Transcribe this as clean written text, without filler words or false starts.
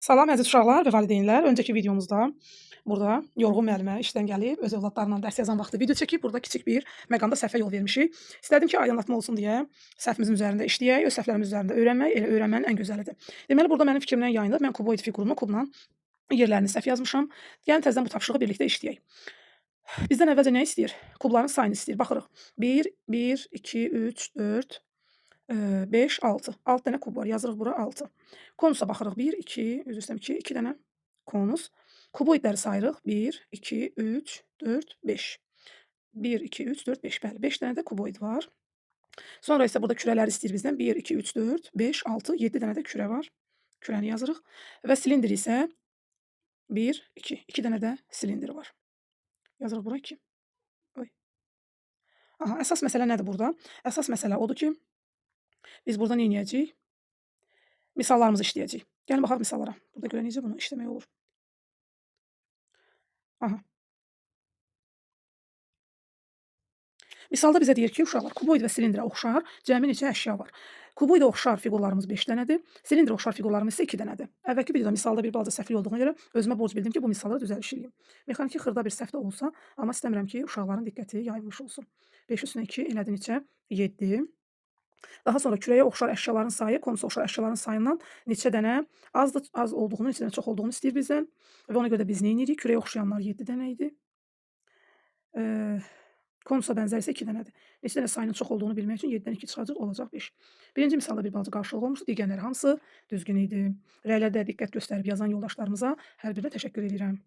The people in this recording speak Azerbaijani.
Salam əziz uşaqlar və valideynlər. Öncəki videomuzda burada yorğun müəllimə işdən gəlib, öz övladlarla dərs yazan vaxtı video çəkib, burada kiçik bir məqamda səhvə yol vermişik. İstədim ki, aydınlatma olsun deyə səhvimizin üzərində işləyək, öz səhvlərimiz üzərində öyrənmək elə öyrənmənin ən gözəlidir. Deməli, burada mənim fikrimdən yayınıb, mən kuboid fiqurunu kubla yerlərini səhv yazmışam. Gəlin təzədən bu tapşırığı birlikdə işləyək. Bizdən əvvəlcə nə istəyir? Kubların sayını istəyir. Baxırıq. 1, 1, 2, 3, 4, 5, 6. 6 dənə kub var. Yazırıq bura 6. Konusa baxırıq. 1, 2, üzr istəyirəm, 2, 2 dənə konus. Kuboidləri sayırıq. 1, 2, 3, 4, 5. 1, 2, 3, 4, 5. Bəli, 5 dənə də kuboid var. Sonra isə burada kürələri istəyir bizdən. 1, 2, 3, 4, 5, 6, 7 dənə də kürə var. Kürəni yazırıq. Və silindir isə 1, 2. 2 dənə də silindir var. Yazırıq bura 2. Oy. Aha, əsas məsələ nədir burada? Əsas məsələ odur ki, biz burada nə edəcəyik? Misallarımızı işləyəcəyik. Gəlin baxaq misallara. Burada görə necə bunu işləmək olur. Aha. Misalda bizə deyir ki, uşaqlar, kuboid və silindrə oxşar cəmi neçə əşya var? Kuboidə oxşar fiqurlarımız 5 dənədir, silindrə oxşar fiqurlarımız isə 2 dənədir. Əvvəlki videoda misalda bir balaca səhvlik olduğuna görə özümə borc bildim ki, bu misallara düzəliş eləyim. Mexaniki xırda bir səhv də olsa, amma istəmirəm ki, uşaqların diqqəti yayılmış olsun. 5 üstünə 2 elədi neçə? 7. Daha sonra kürəyə oxşar əşyaların sayı konusa oxşar əşyaların sayından neçə dənə azdır, az olduğunu, neçə dənə çox olduğunu istəyir bizdən. Və ona görə də biz nə edirik? Kürəyə oxşayanlar 7 dənə idi. Konusa bənzər isə 2 dənədir. Neçə dənə sayının çox olduğunu bilmək üçün 7-dən 2 çıxacaq, olacaq 5. Birinci misalda bir balaca qarşılıq olmuşdu. Digərləri hamısı düzgün idi. Rəylərdə diqqət göstərib yazan yoldaşlarımıza hər birinə təşəkkür edirəm.